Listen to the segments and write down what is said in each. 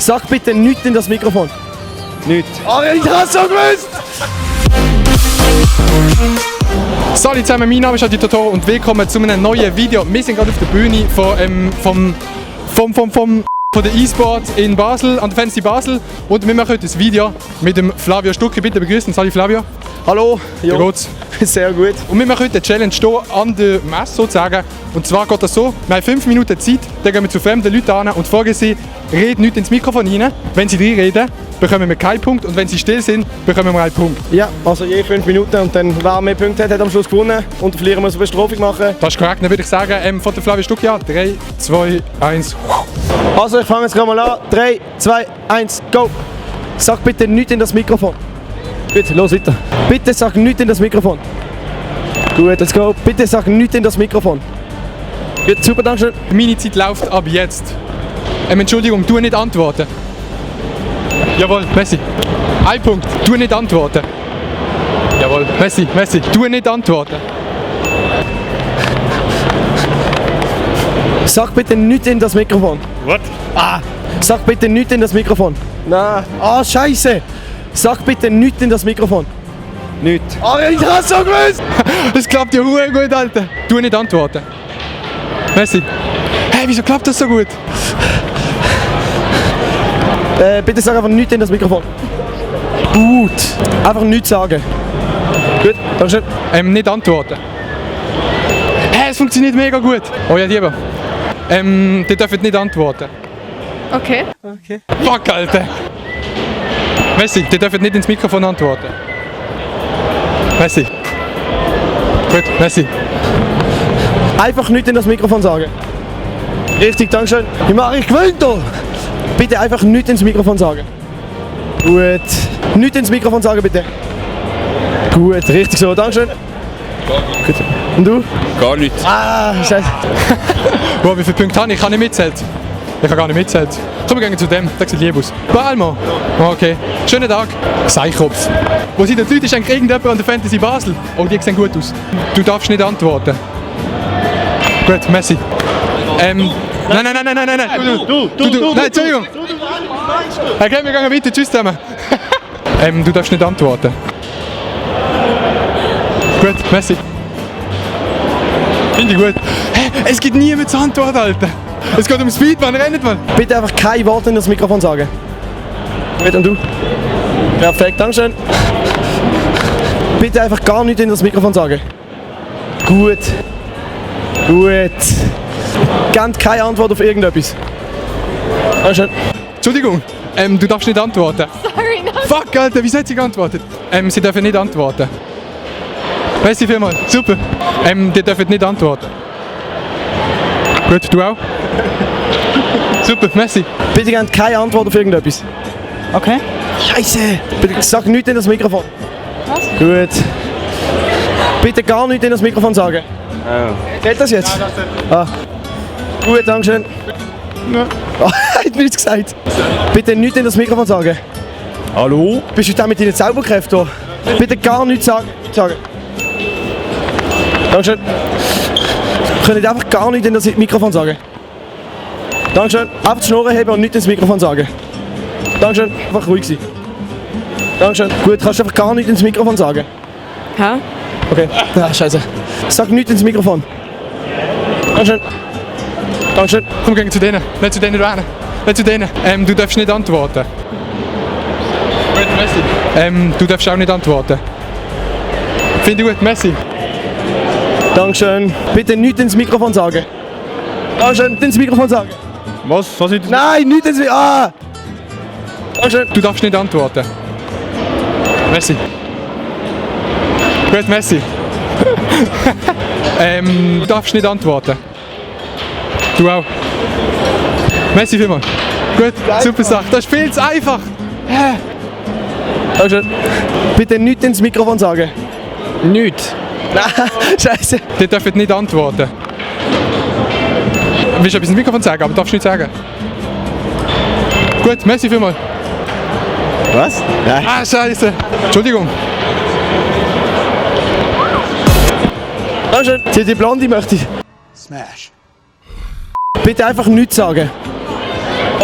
Sag bitte nichts in das Mikrofon. Nichts. Oh, ich hab's so gewusst! Salut zusammen, mein Name ist Adi Toto und willkommen zu einem neuen Video. Wir sind gerade auf der Bühne von der eSport in Basel, an der Fantasy Basel. Und wir machen heute ein Video mit dem Flavio Stucki. Bitte begrüßen. Salut Flavio. Hallo. Wie geht's? Sehr gut. Und wir machen heute eine Challenge hier an der Messe sozusagen. Und zwar geht das so, wir haben 5 Minuten Zeit, dann gehen wir zu fremden Leuten an und fragen sie, reden nicht ins Mikrofon rein. Wenn sie reinreden, bekommen wir keinen Punkt und wenn sie still sind, bekommen wir einen Punkt. Ja, also je 5 Minuten und dann wer mehr Punkte hat, hat am Schluss gewonnen. Und der Verlierer muss eine Bestrafung machen. Das ist korrekt, dann würde ich sagen, von der Flavio Stucki an. 3, 2, 1. Also ich fange jetzt gerade mal an. 3, 2, 1, go! Sag bitte nichts in das Mikrofon. Gut, los weiter. Bitte sag nichts in das Mikrofon. Gut, let's go. Bitte sag nichts in das Mikrofon. Gut, super, danke schön. Meine Zeit läuft ab jetzt. Entschuldigung, du nicht antworten. Jawohl, Messi. Ein Punkt, du nicht antworten. Jawohl, Messi, du nicht antworten. Sag bitte nichts in das Mikrofon. What? Sag bitte nichts in das Mikrofon. Nein. Ah, scheiße. Sag bitte nichts in das Mikrofon. Nichts. Oh, ich hab's so gewusst! Das klappt ja hure gut, Alter. Du nicht antworten. Messi. Hey, wieso klappt das so gut? Bitte sag einfach nichts in das Mikrofon. Gut. Einfach nichts sagen. Gut, danke schön. Nicht antworten. Hey, es funktioniert mega gut. Oh ja, lieber. Die dürfen nicht antworten. Okay. Fuck, Alter. Messi, die dürfen nicht ins Mikrofon antworten. Messi. Gut, Messi. Einfach nichts in das Mikrofon sagen. Richtig, danke schön. Ich gewinne doch. Bitte einfach nichts ins Mikrofon sagen. Gut. Nichts ins Mikrofon sagen, bitte. Gut, richtig so, danke schön. Gut. Und du? Gar nichts. Ah, scheiße. Wow, wie viele Punkte habe ich? Ich habe nicht mitzählt. Ich habe gar nicht mitzählt. Komm, wir gehen zu dem. Der sieht lieb aus. Palmo. Okay. Schönen Tag. Seichkopf. Wo sind die Leute? Ist eigentlich irgendjemand an der Fantasy Basel? Oh, die sehen gut aus. Du darfst nicht antworten. Gut, Messi. Nein. Du. Nein, Entschuldigung. Okay, wir gehen weiter. Tschüss zusammen. Du darfst nicht antworten. Gut, Messi. Finde ich gut. Hä? Es gibt niemand zur Antwort, Alter. Es geht um Speedman, rennt mal. Bitte einfach kein Wort in das Mikrofon sagen. Gut, und du? Perfekt, danke schön. Bitte einfach gar nichts in das Mikrofon sagen. Gut. Gebt keine Antwort auf irgendetwas. Danke schön. Entschuldigung, du darfst nicht antworten. Sorry, no. Fuck, Alter, wieso hat sie geantwortet? Sie dürfen nicht antworten. Merci vielmals, super. Die dürfen nicht antworten. Gut, du auch? Super, merci. Bitte gebt keine Antwort auf irgendetwas. Okay. Scheiße! Bitte sag nichts in das Mikrofon. Was? Gut. Bitte gar nichts in das Mikrofon sagen. Geht das jetzt? Ah. Gut, danke schön. Oh, hat nichts gesagt. Bitte nichts in das Mikrofon sagen. Hallo? Bist du da mit deinen Zauberkräften hier? Bitte gar nichts sagen. Dankeschön. Könnt ihr einfach gar nichts in das Mikrofon sagen? Dankeschön. Einfach die Schnurren heben und nichts ins Mikrofon sagen. Dankeschön. Einfach ruhig sein. Dankeschön. Gut, kannst du einfach gar nichts ins Mikrofon sagen? Hä? Okay. Ah, scheiße. Sag nichts ins Mikrofon. Dankeschön. Dankeschön. Komm, wir gehen zu denen. Nicht zu denen, du hin. Nicht zu denen. Du darfst nicht antworten. Gut, Messi. Du darfst auch nicht antworten. Finde ich gut, Messi. Dankeschön. Bitte nichts ins Mikrofon sagen. Dankeschön. Nicht ins Mikrofon sagen. Was ist das? Nein, nichts ins Mikrofon. Ah! Dankeschön. Du darfst nicht antworten. Messi. Gut, Messi. Du darfst nicht antworten. Du auch. Messi vielmals. Gut, super Sache. Das ist viel zu einfach. Dankeschön. Bitte nichts ins Mikrofon sagen. Nichts. Nein, scheiße. Die dürfen nicht antworten. Willst du etwas ins Mikrofon sagen, aber darfst nicht sagen. Gut, Messi vielmals. Was? Nein. Ah, scheiße. Entschuldigung. Dankeschön. Die Blondie möchte ich. Smash. Bitte einfach nichts sagen.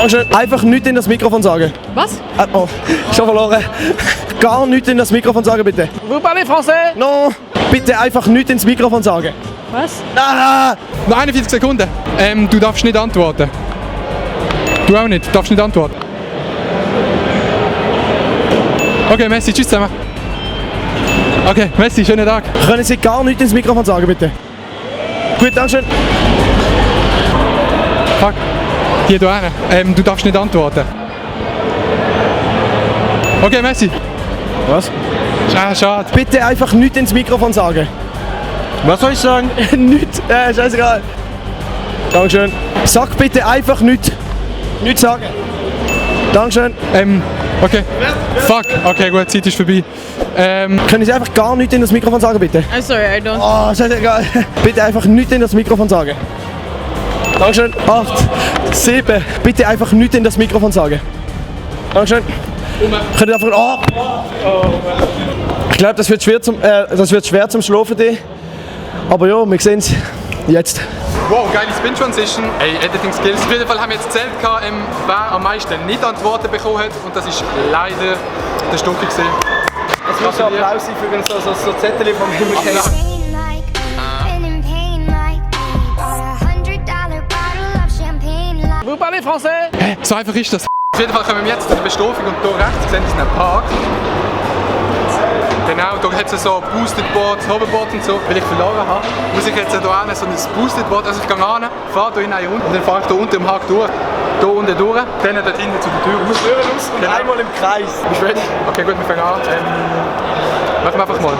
Dankeschön. Einfach nichts in das Mikrofon sagen. Was? Oh, schon verloren. Gar nichts in das Mikrofon sagen, bitte. Vous parlez français? Non. Bitte einfach nichts ins Mikrofon sagen. Was? Ah! Noch 41 Sekunden. Du darfst nicht antworten. Du auch nicht. Du darfst nicht antworten. Okay, Messi, tschüss zusammen. Okay, Messi, schönen Tag. Können Sie gar nichts ins Mikrofon sagen, bitte? Gut, dankeschön. Fuck. Hier, du hin. Du darfst nicht antworten. Okay, Messi. Was? Schade. Bitte einfach nichts ins Mikrofon sagen. Was soll ich sagen? Nichts. Scheißegal. Dankeschön. Sag bitte einfach nichts. Nichts sagen. Dankeschön. Okay. Fuck. Okay, gut, Zeit ist vorbei. Können Sie einfach gar nichts in das Mikrofon sagen, bitte? I'm sorry, I don't. Oh, scheißegal. Bitte einfach nichts in das Mikrofon sagen. Dankeschön. 8, 7. Bitte einfach nichts in das Mikrofon sagen. Dankeschön. Könnt ihr einfach... Oh. Ich glaube, das wird schwer zum Schlafen. Aber ja, wir sehen es jetzt. Wow, geile Spin-Transition. Ey, Editing-Skills. Auf jeden Fall haben wir jetzt gezählt, wer am meisten nicht Antworten bekommen hat. Und das ist leider der Stucki gewesen. Das muss ein Applaus sein für so Zettel vom Himmel. Pain like, been in pain like, bought $100 bottle of champagne like. Vous parlez français? So einfach ist das. Auf jeden Fall kommen wir jetzt zu der Bestrafung und hier rechts sehen Sie einen Park. Genau, da hat es so ein Boosted Board, Hoverboard und so. Weil ich verloren habe, muss ich jetzt hier hin so ein Boosted Board, also ich gehe hin, fahre hier hinein runter und dann fahre ich hier unten im Haken durch. Hier unten durch, dann dort hinten zu der Tür raus. Und einmal im Kreis. Bist du ready? Okay, gut, wir fangen an. Machen wir einfach mal.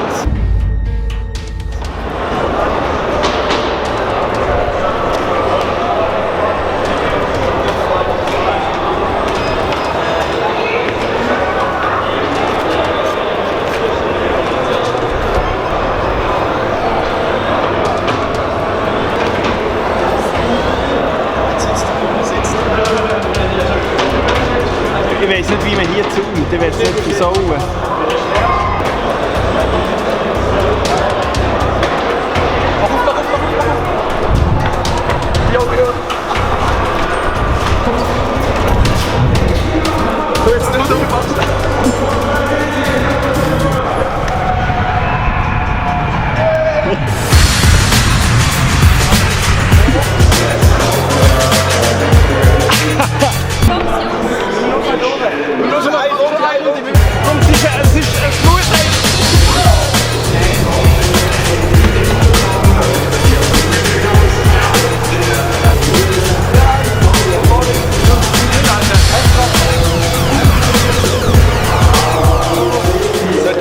Ich weiß nicht, wie man hier zoomt, ich will es nicht versauen.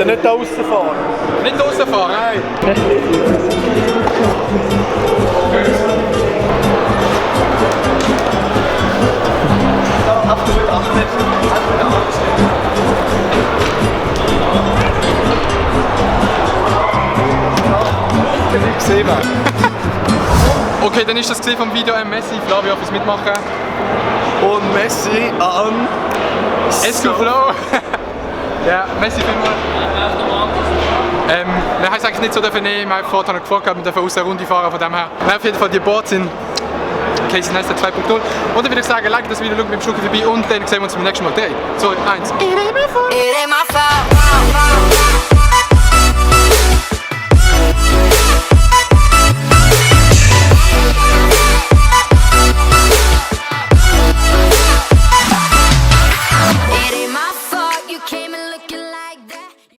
Nicht da außen fahren. Nicht rausfahren, nein. Okay, dann ist das gesehen vom Video Messi, Flavio fürs Mitmachen. Und Messi an... Esco Flow. Ja, Messi vielmals. Wir haben es eigentlich nicht so nehmen, wir haben vorher noch gefragt, wir dürfen aus der Runde fahren, von dem her. Wir auf jeden Fall die Boards sind Casey Neistat 2.0. Und dann würde ich sagen, like das Video, schaut mit dem Schluck vorbei und dann sehen wir uns beim nächsten Mal. 3, 2, 1. It ain't my fault.